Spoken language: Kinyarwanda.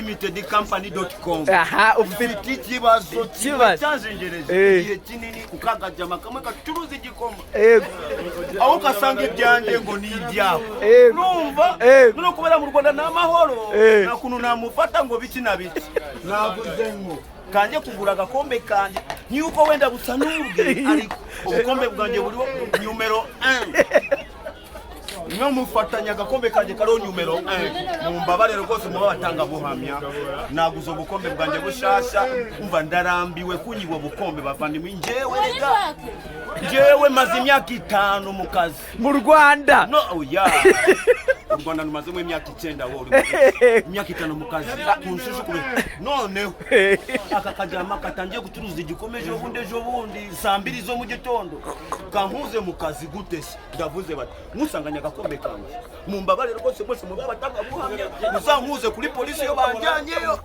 Limited Company dot com. Aha, ufite Ufite ikibazo kimwe Ikibazo. cyanzengereje igihe kinini ku kagajama kamwe gacuruza igikoma, aho ugasanga ibyanjye ngo ni ibyabo. Numva noneho kubera mu Rwanda ni amahoro, nta kuntu namufata ngo biki na biki. Navuze ngo kanjye kugura agakombe kanjye, nk'uko wenda busa n'ubwe, ariko ubukombe bwanjye buriho numero 1. Mwamufatanya agakombe kanjye kariho numero 1. Mumbabarire rwose, muba abatangabuhamya, naguze ubukombe bwanjye bushasha. Umva, ndarambiwe kunyiba ubukombe, bavandimwe. Njyewe rega, njyewe maze imyaka 5 mu kazi. Mu Rwanda? No, oya, u Rwanda numazemo imyaka 9. Wowe uri imyaka 5 mu kazi ku nshushu kube. Noneho aka kajama katangiye gucuruza igikoma ejo bundi, ejo bundi saa 2 zo mu gitondo, kankuze mu kazi gute se? Ndavuze bati nkusanganya agakombe kanjye, mumbabare rwose mwese mube abatangabuhamya, muzankuze kuri polisi iyo banjyanyeyo.